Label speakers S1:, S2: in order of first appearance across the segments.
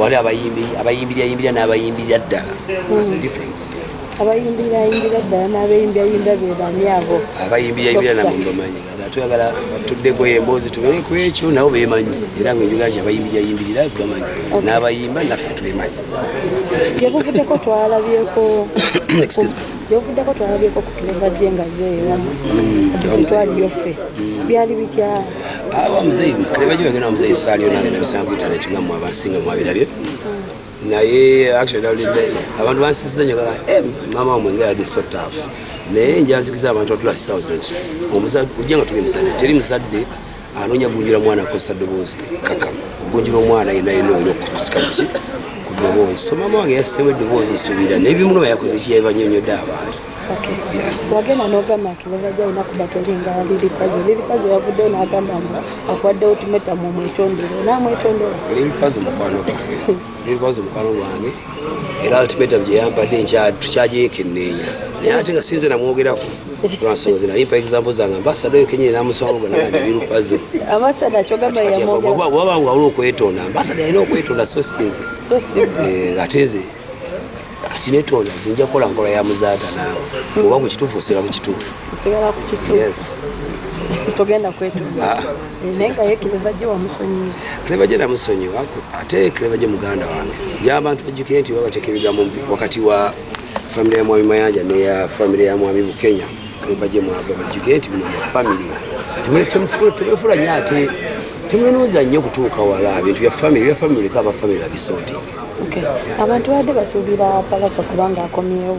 S1: Wali abayimbi abayimbirira yimbirira n'abayimbirira ddala. That's the difference, yeah.
S2: Abayimbirira yimbira ddala n'abeyimbira yimbira be bani abo?
S1: Abayimbirira yimbirira namwe mbamanyi. Kati atuyagala tuddeko emboozi tubere ku ekyo, nabo bemanyi, era nga enjoga nti abayimbirira yimbirira bamanyi n'abayimba naffe twemanyi.
S2: Gyebuvuddeko twalabyeko
S1: Excuse me.
S2: Gyebuvuddeko twalabyeko ku Clever J nga zeewamu.
S1: Ewa muzeeyi.
S2: Twaliyo ffe, byali bitya?
S1: Awa muzeeyi Clever J bagenda muzeeyi saaliyo nange, nabisanga ku internet nga mmwe abansinga mwabirabye. Naye actually nawulidde abantu bansiza nnyo gaga, "Eh, maama wamwe nga yadde so tough." Naye njanzikiza abantu atula kisaawa nti omuzadde ojja nga tuli muzadde, teri muzadde anoonya gunjula mwana akozesa ddoboozi kakamu ogunjula omwana yenna yenna, olina okusika muki ku ddoboozi. So maama wange yassemu eddoboozi, nsuubira n'ebimuluma yakoze ekiyabanyonyodde abantu.
S2: Okay.
S1: Yeah.
S2: Wagenda n'ogamba Clever J alina kuba tolinga Lil Pazo. Lil Pazo yavuddeyo n'agamba mbu akuwadde ultimatum omwetondere, onaamwetondera?
S1: Lil Pazo mukwano gwange, Lil Pazo mukwano gwange, era ultimatum gye yampadde tukyagyekenneenya, naye ate nga sinze namwogerako lwansonga ze nali mpa example zange. Ambassador oyo kenyini namusonga gwe nagamba Lil Pazo.
S2: Ambassador kyogamba yamwogera?
S1: Waba nga waliwo okwetonda, ambassador alina okwetonda, so sinze.
S2: So si
S1: Eh, ate nze kati netonda, nze nja kukola nkola ya muzaata naawe, oba ku kituufu osigala ku kituufu.
S2: Osigala ku kituufu?
S1: Yes.
S2: Togenda kwetonda?
S1: Ah.
S2: Eh, naye nga ye Clever J wamusonyiye?
S1: Clever J namusonyiwa, ate Clever J muganda wange. Njaba abantu bajjukire nti babateeka ebigambo wakati wa famire ya mwami Mayanja neya famire ya mwami Bukenya. Clever J mwava, bajjukire nti bino bya famire. Temwefula nnyo ate temunuuza nnyo kutuuka wala. Bintu bya famire, bya famire, leka aba famire babisootinge.
S2: Okay. Abantu babadde basuubira Pallaso kubanga akomyewo,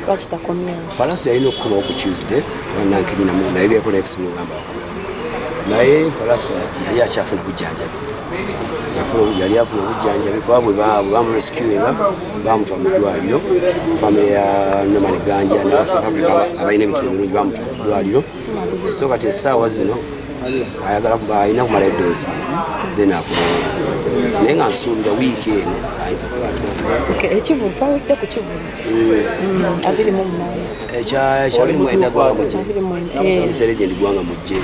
S2: lwaki takomyewo?
S1: Pallaso yalina okukomawo ku Tuesday banankenyina, nayogerako next nogamba akomewo, naye Pallaso yali akyafuna bujjanjabi. Yali afuna obujjanjabi kuba bwe bamurescuinga bamutwa mu ddwaliro. Famire ya Norman Ganja n'aba South Africa abalina emitima emirungi bamutwa mu ddwaliro. So kati essaawa zino ayagala alina kumala eddoozi, then akomewo, naye nga nsuubira wiiki eno ayinza okuba atuuka.
S2: Okay, ekivulu twawulidde ku kivulu 28.
S1: Ekyabiri mwenda gwanga mujje.
S2: 29, eh.
S1: Emisere gwanga mujje.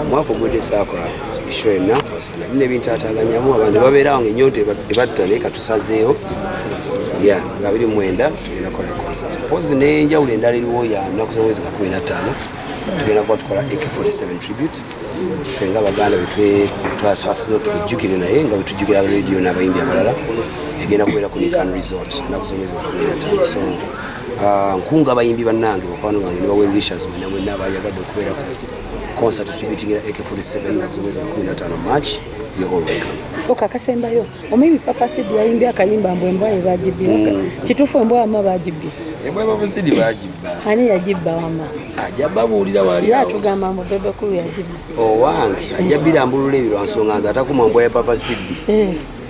S1: Omwaka ogwedde saakola show yonna osana bino ebintaataganyamu, abantu babeerawo nga ennyonta ebatta, naye katusazeewo ya nga 29 tugenda kukola concert. Mpozi n'enjawulo endala eriwo, ya nnaku z'omwezi nga 15 tugenda kuba tukola AK47 tribute. Ffe nga baganda twasizeho tukujjukire, naye nga bwetujjukira radio n'abayimbi abalala, egenda kubeera ku Nican Resort ennaku z'omwezi nga 15. So nkunga abayimbi bannange, bakwano bange ne ba well wishers mwenna mwenna abayagadde okubeera ku concert tributingira AK47 ennaku z'omwezi nga 15 March, you're all welcome.
S2: Ok, akasembayo, omuyimbi Papa Cidy yayimbye akayimba mbu embwa ye bagibbye. Kituufu embwa wama bagibbye?
S1: Embwa ya Papa Cidy bagibba.
S2: Ani yagibba wama?
S1: Ajja babuulira wali.
S2: Ye atugamba mbu Bebe Cool yagibba.
S1: Owange ajja birambulula ebyo lwansonga nze atakuma mbwa ya Papa Cidy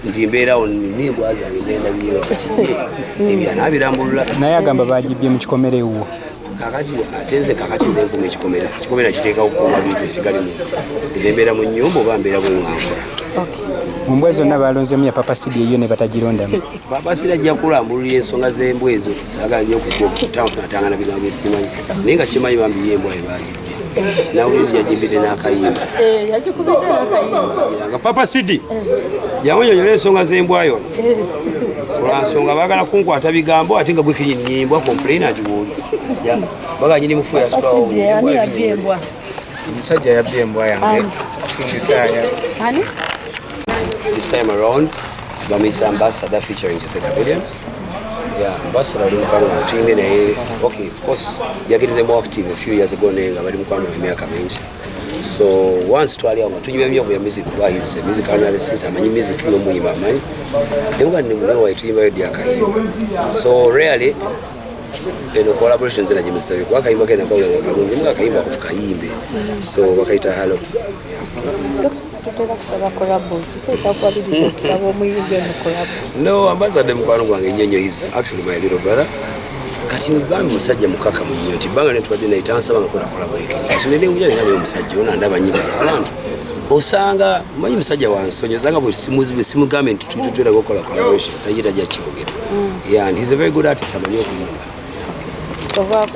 S1: nti mbeerawo nina embwa zange zendabirira, kati ebyo anaabirambulula.
S3: Naye agamba bagibbye mu kikomera ewuwo.
S1: Kakati ate nze, kakati nze nkuma ekikomera, ekikomera kiteekawo kukuuma bintu sigalimu. Nze mbeera mu nnyumba oba mbeera bwengankola.
S3: Mu mbwa zonna balonzemu ya Papa Cidy, eyo ne batagirondamu.
S1: Papa Cidy ajja kulambulula ensonga z'embwa ezo. Saagala nnyo okutatangana bigambo byesimanyi, naye nga kimanyi bambi ye embwa ebagibbye nawuliri yagimbidde n'akayimba.
S2: Yagikubidde n'akayimba.
S1: Nga Papa Cidy yamunyonyola ensonga z'embwa yono, olwansonga baagala kunkwata bigambo, ate nga gwe kenyini embwa complainant wooli baga nyini mufu yasulawo.
S2: Ani yabbye embwa?
S4: Omusajja yabbye embwa yange King Saha.
S2: Ani?
S1: This time around bamuyisa Ambassador featuring Jose Chameleone. Yeah, Ambassador ali mukwano wange, tuyimbe naye. Okay, of course yagirize more active a few years ago, naye nga bali mukwano emyaka mingi. So once twali awo nga tunyumya nnyo bya music, kuba he's a music analyst, amanyi music n'omuyimba amanyi, naye nga newaye tuyimbayo ddi akayimba. So rarely eno collaboration zena gimusabye kuba akayimba ke nakawulira nga kalungi, nga akayimba ako tukayimbe. So bakayita Hello, yeah.
S2: Tutera kusaba collabo, kiki ekyakuwaliriza okusaba omuyimbi ono collabo?
S1: No, Ambassador mukwano gwange nnyo nnyo, is actually my little brother. Kati bambi musajja mukakamu nnyo nti bbanga netubadde naye tansaba nga kola collabo ekenyi. Kati nenewunya nenga naye omusajja ono andaba nnyo abantu osanga manyi musajja wansonyi, osanga bwe simugambe nti tutweraga okukola collaboration tajja kyogera. Yeah, and he's a very good artist, amanyi okuyimba.
S2: Ovaako.